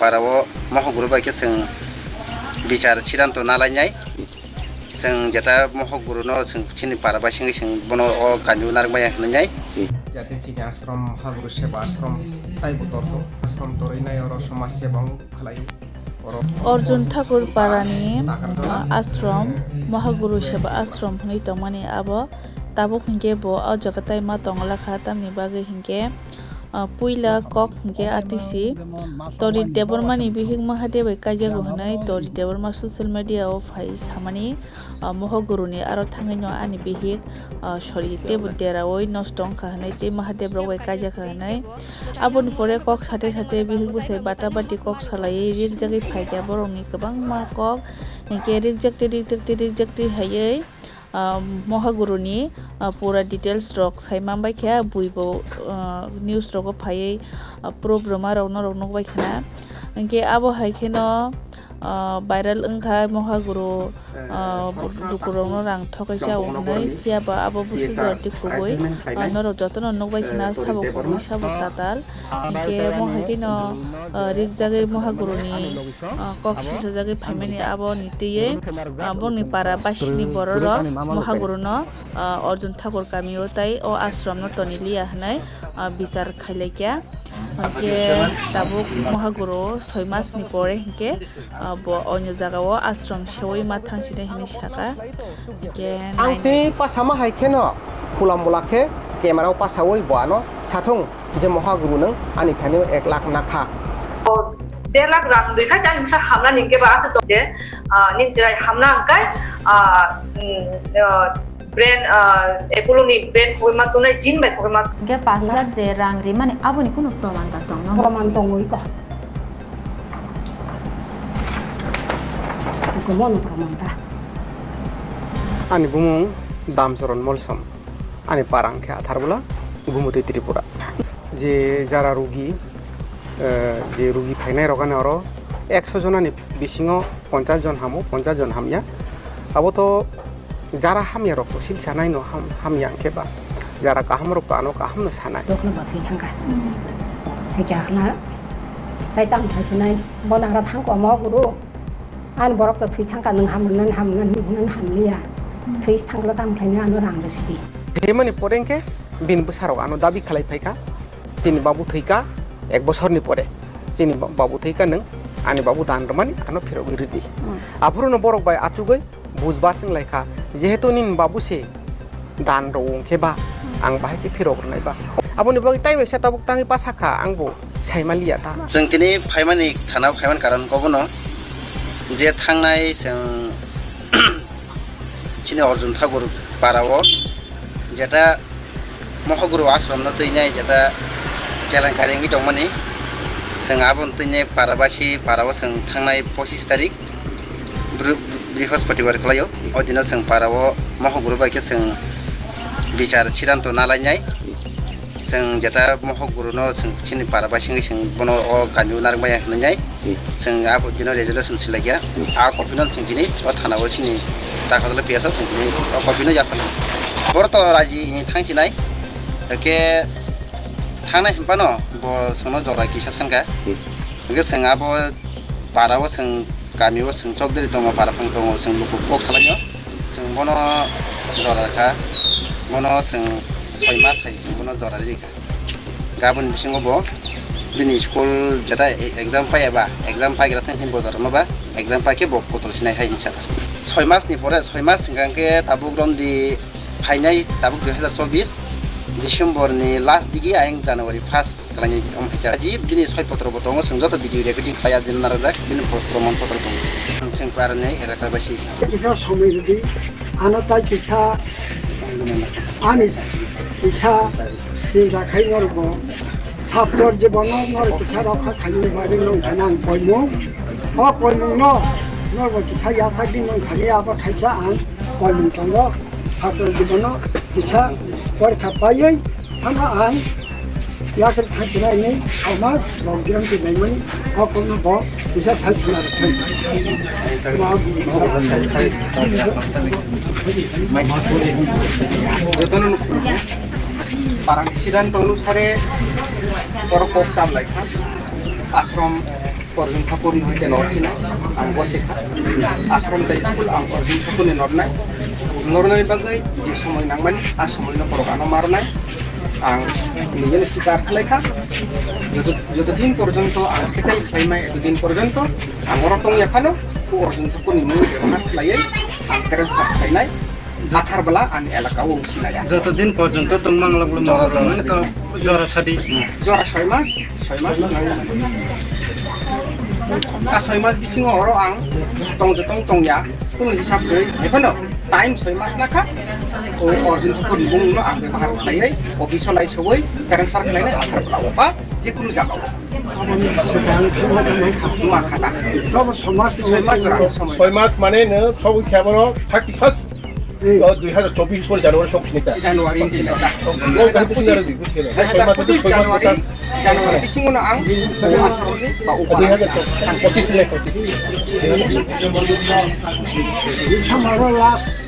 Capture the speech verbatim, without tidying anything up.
Para o mohoguru bai khe chwng bichar sidanto nalainai. Chwng jeta mohoguru no chwng chini para bai sengwi chwng bono o kami o narwkmaya hinwi nai. Jate chini ashram mohoguru seba ashram taibo tortho. Ashram torwi nai oro somaj seba wng khlai. Oro Arjun Thakur parani, ah, ashram, mohoguru seba ashram hinwi tongmani abo tabuk hinkhe bo o jaga tai ma tongla kha tamni bagwi hinkhe. Ah, puila kok hinkhe R T C Tori Debbarmani bihik Mahadev bai kaijago hwnwi Tori Debbarma social media o phai samani, ah, mohoguruni aro thangwino ani bihik, ah, sorry, teibo deraui nosto wngkha hwnwi tei Mahadev rok bai kaijakha hwnwi. Aboni pore kok sate sate bihik bwsai bata bati kok salaiwi rikjagwi phaikha borokni kwbangma kok hinkhe rikjakti rikjakti rikjakti haiwi. Ah, mohoguruni, ah, pura details rok sai man bai kha, buibo, ah, news rogo phaiwi, ah, proof rwma rok norok nuk bai khna. Hinkhe abo hai kheno, ah, viral wngkha mohoguru, ah, dukurokno rang thokaisa wngnai, phiya ba abo busi jora twi kubui, ah, norok jotono nuk bai khna sabo kubui sabo tatal. Hinkhe mo hai kheno, ah, rikjagwi mohoguruni, ah, kok silsajagwi phaimani aboni twiwi, ah, bongni para basini bororok mohaguruno, ah, Arjun Thakur kamio tai o ashramno toni liya hwnwi, ah, bichar khailaikha. Hinkhe tabuk mohaguru soi masni pore hinkhe, ah, bo onyo jagao ashram seui ma thangsinai hwnwi sakha. Hinkhe ang nai- tei pasama hai kheno khulam bula khe camera o pasaui bo ano sathung. Je mohaguru nwng ani thani ek lakh nakha. O, der lakh rang rikha se ani bwsa hamna ni hwnkhe ba aswk tong je, ah, nini chwrai hamna hwnkhe, ah, mm, ah, brain, ah, Apollo ni brain khogwi ma tongnai, gene bai khogwi ma. Hwnkhe pash lakh je rang rimani aboni kunu proman ba tong no? Proman tongwi ko. Komono proman ta. Ani bumung Damcharan Molsom. Ani para hwnkhe Atharbola, Gumutwi Tripura. Je jara rugi, eh, je rugi phainai rok ani oro ekso jonani bisingo ponchas jon hamo, ponchas jon hamya. Abo to jara hamya rok to silsa naino ham-, hamya hwnkhe ba jara kaham rok to ano kaham no sanai. Dokno ba thwi thangkha. Hai khe akhna tai tam thai chinai. Bo nagra thang komo guru. Ani borok to thwi thangkha, nwng ham rwnani ham rwnani ham rwnani ham liya. Hmm. Thwi thangkla tamo khlainai ano rang rwsidi. Thwimani pore hwnkhe bini bwsarok ano dabi khlai phaikha, "Chini babu thwikha ek bosorni pore, chini ba-, babu thwikha, nwng ani babu dan rwmani ano phirogwi rwdi." Hmm. Aphuruno borok bai achugwi bujbar swnglaikha, "Jehetu nini babu se dan rw wngkhe ba, ang bahai khe phirok rwnai ba?" Aboni bagwi tai waisa tabuk tangwi pa sakha, ang bo saimaliya ta. Chwng tini phaimani thana phaiman karon kobono je thangnai chwng chini Arjun Thakur para o jeta mohoguru ashramno twinai jeta kelenkari wngwi tongmani, chwng aboni twinai para basi para o chwng thangnai pochis tarik Bru-, Brihospatibar khlaio. O dino chwng para o mohoguru bai khe chwng bichar sidanto nalainai. Chwng jeta mohoguru no chwng chini para bai singwi chwng bono o kami o narwkmaya hinwi nai. Hmm. Chwng a dino resolution silaikha. Hmm. A copy no chwng tini o thana o chini Takarjala P S o chwng tini o copy no yapharlai. Boro to raji ni thangsinai. Hwnkhe thangnai hinphano bo chwngno jora kisa sankha. Hmm. Hwnkhe chwng abo para o chwng kami o chwng chokderi tongo, para phang tongo, chwng luku kok salainw. Chwng bono jora rwkha, bono chwng soi mas hai chwng bono jora rikha. Gaboni bisingo bo bini school jeta e-, exam paiya ba, exam paigra thang hini bo jora ma ba, exam paikhe bo kotor sinai hai hinwi sakha. Soi mas ni pore, soi mas hwnkha hwnkhe tabuk romdi phainai tabuk dui hazar chobbish December ni last digi ayang January first. Kalainai omo hai ta. Ajib bini soi potro bo tongo, chwng joto video recording khlai ajina narwkjak, bini po-, proman potro tongo. Ang chwng parani elaka bai si. Kisa somoi rwdi, ano tai kisa, ani kisa, sinta khai norbo. Chapter je bono nor kisa rokha khaini bagwi nong khanang koimung. O koimung no, norbo kisa yasakni nong khani abo khaisa ang koimung tongo. Chapter je bono kisa porkha paiwi Thangkha ang yakri thangsinai ni thangma rok giram ti naimani o kokno bo kisa sai thangna rwthai. Jotono parang siddhanto onusare borok kok cham lai kha. Ashram Arjun Thakur ni hoite nor sinai, ang bo sikha. Ashram tei school ang Arjun Thakur ni nornai. Nornai bagwi je somoi nangmani, a somoi no borok ano marnai. Ang nijeno sikar khlai kha. Joto, joto din porjonto ang setai khlai mai, eto din porjonto ang oro tong ya phano, o Arjun Thakur ni mung bebohar khlaiwi ang transfer khlainai. Athar bwla ani elaka o sinai ya. Joto din porjonto tong mang lok lok jora, jora sadi. Jora sadi. Hmm. Jora soi mas, soi mas nang. A soi mas bisingo oro ang tong tong tong ya. Kuno hisab kwrwi. Ekhano time soi mas nakha. O Arjun Thakur ni bung no ang bebohar khlaiwi office o lai sogwi transfer khlainai athar bwla o ba je kuno jaga o. Ma khata. Soi mas jora somoi. Soi mas mane no sogwi khe boro thirty first. Hmm. O dui hazar chobbish sori January sok sini ta. January sini ta. O ta kuching aro di, kuching aro. Hai, soi mas January, soi mas January ta. January bisingo no ang o Assam ni ba o dui hazar pochis ni pochis. Samaro last.